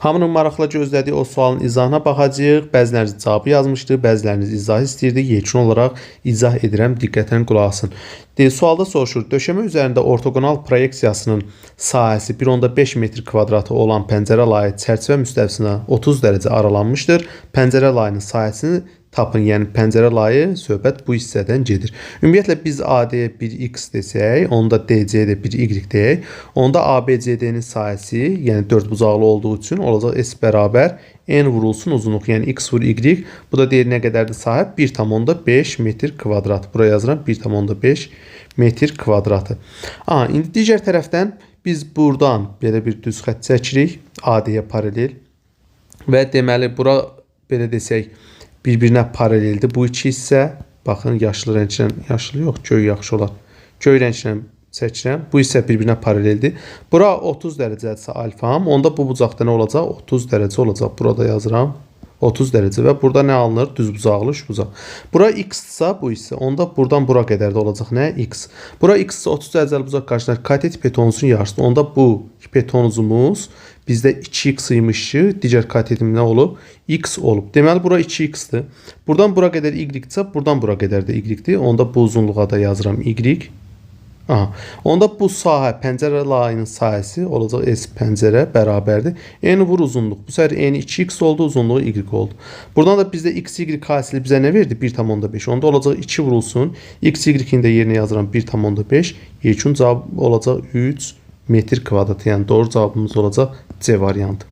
Hamının maraqla gözlədiyi o sualın izahına baxacağıq. Bəziləriniz cavabı yazmışdı, bəziləriniz izah istəyirdi. Yekun olaraq izah edirəm, diqqətlə qulaq asın. Sualda soruşur, döşəmə üzərində ortoqonal proyeksiyasının sahəsi 1,5 metr kvadratı olan pəncərə layı çərçivə müstəvisinə 30 dərəcə aralanmışdır. Pəncərə layının sahəsini tapın, yəni pəncərə layı söhbət bu hissədən gedir. Ümumiyyətlə biz AD-yə 1x desək, onda DC-yə də 1y deyək. Onda ABCD-nin sahəsi, yəni dördbucaqlı olduğu üçün olacaq S bərabər N vurulsun uzunluq, yəni x vur y. Bu da deyir nə qədərdir sahə? 1,5 metr kvadrat. Buraya yazıram 1,5 metr kvadratı. Aha, indi digər tərəfdən biz buradan belə bir düz xətt çəkirik AD-yə paralel və deməli bura belə desək bir-birinə paraleldir. Bu iki hissə, baxın yaşlı rənglə, yaşlı yox, göy yaxşı olar. Göy rənglə çəkirəm. Bu hissə bir-birinə paraleldir. Bura 30 dərəcədirsə alfam, onda bu bucaqda nə olacaq? 30 dərəcə olacaq. Burada yazıram. 30 dərəcə və burada nə alınır? Düzbucaqlı üçbucaq. Bura x-sa bu hissə, onda buradan bura qədər də olacaq nə? X. Bura x-sa 30 dərəcəli bucaq qarşısında katet hipotenuzun yarısı. Onda bu hipotenuzumuz bizdə 2x imiş ki, digər katetim nə olub? X olub. Deməli bura 2x-dir. Buradan bura qədər y-dirsə, buradan bura qədər də y-dir. Onda bu uzunluğa da yazıram y. Aha. Onda bu sahə, pəncərə layının sahəsi olacaq S pəncərə bərabərdir. N vur uzunluq. Bu səfər N 2x oldu, uzunluğu y oldu. Buradan da bizdə x, y hasili bizə nə verdi? 1,5. Onda olacaq 2 vurulsun. X, y-in də yerinə yazıram 1,5. Yekun cavab olacaq 3 metr kvadrat. Yəni doğru cavabımız olacaq C variantı.